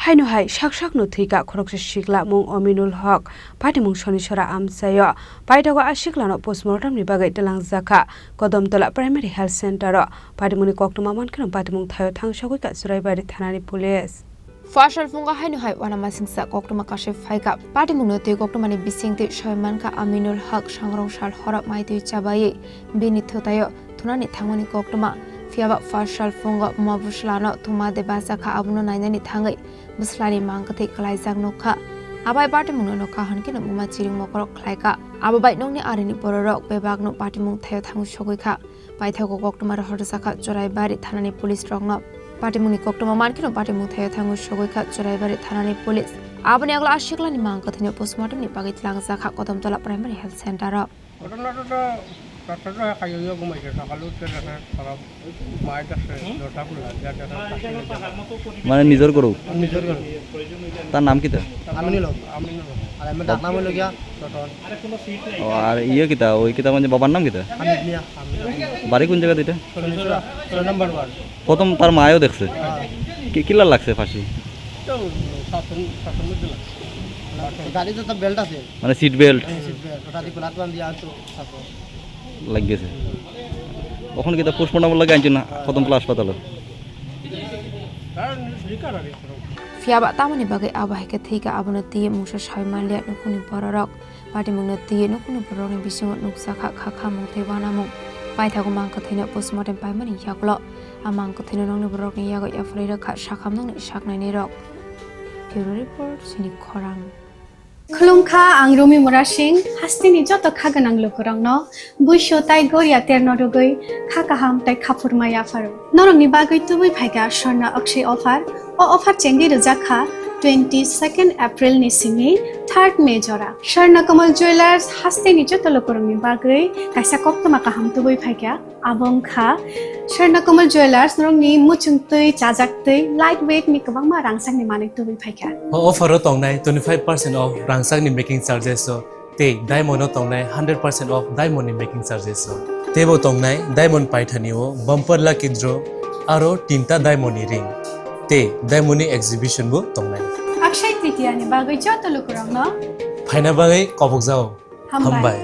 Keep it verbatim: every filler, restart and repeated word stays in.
Haino hai sak sakno thwikha khoroksa sikla mung Aminul Hok, patimung Sonisora amchaio. Paithago a siklano postmortemni bagwi twlangjakha Kodamtola Primary Health Centero. Patimungni koktwma mankheno patimung thaio thang sogwikha Churaibari thanani police. Pharsal phungo haino hai uanamasingcha koktwma kasui phaikha. Patimungno twi koktwmani bisingtwi soi mankha Aminul Hok sangrong sal horo maitwi chabaiwi bini thwtaio thunani thangmani koktwma. Phiyaba pharsal phungo buma bwslano thuma de bachakha, abono nainani thangwi bwslani mang kwthwi kwlaijak nukha. Abai patimungno nukha hwnkhe buma chiring mokorok khlaikha. Abo bai nokni arini bororok bebakno patimung thaio thangwi sogwikha. Paithago koktwma rohorjakha Churaibari thanani police rokno. Patimungni koktwma mankheno patimung thaio thangwi sogwikha Churaibari thanani police. Aboni aglo a siklani mang kwthwino postmortemni bagwi twlangjakha Kodamtola Primary Health Centero. ঘটনাটা তো রাস্তাটা খাইয়া ঘুমাইছে, সকালে উঠে দেখে খারাপ, মায়ের কাছে দরজা খুলে, যা দেখা। মানে নিজের গরু? নিজের গরু। তার নাম কিতা? আমিনুল হক। আমিনুল হক। আর আমি ডাক নাম হইলো গিয়া রতন। ও, আর ইয়ে কিতা, ওই কিতা মানে বাবার নাম কিতা? হামিদ মিয়া। হামিদ মিয়া। বাড়ি কোন জায়গাত এটা? সনিচুরা, ছয় নম্বর ওয়ার্ড। প্রথম তার মায়ও দেখছে? হ্যাঁ। কি, কিলা লাগছে ফাঁসি? তো সাতশো, সাতশো মধ্যে লাগছে। গাড়িতে তো বেল্ট আছে। মানে সিট বেল্ট? হ্যাঁ, সিট বেল্ট। ওটা দিয়ে লাত বান্ধি আর তো সাতশো। লাগিয়েছে। ওখানে কিতা পোস্টমর্টম লাগে আনছে না, কদমতলা হাসপাতালে? Phiyaba tamoni bagwi abo hai khe thwikha, abono twiwi mungsa saui manliya nukhungni bororok. Patimungno twiwi nukhungni bororokni bisingo nukjakha kha khamung tei uanamung. Paithago mang kwthwino postmortem paimani yagulo a mang kwthwino nokni bororokni yago yapharwi rwkha sakham nokni saknainirok. Bureau Report, Chini Khorang. Khulumkha, ang Rumi Murasing, hasteni joto kha gwnang lukurokno buisu tai goria terno rwgwi kha kaham tai khaphurma yapharo. Norokni bagwi tubui phaikha Swarna Akshay offer. O offer chengwi rwjakha twenty second April ni simi third May jora. Swarna Kamal Jewellers hasteni joto lukurokni bagwi kaisa koktwma kaham tubui phaikha. Abo wngkha Swarna Kamal Jewellers, norokni muchung twi, chajak twi, light weight ni kwbangma rangchakni manwi tubui phaikha. O offer o tongnai twenty five percent off rangchakni making charges o tei diamond o tongnai hundred percent off diamond ni making charges o. Teibo tongnai diamond paithani o bumper lucky draw aro tinta diamond ni ring tei diamond ni exhibition bo tongnai. Akshay Tritiya ni bagwi joto lukurokno phaina bagwi kobokjao. Hambai. Hambai.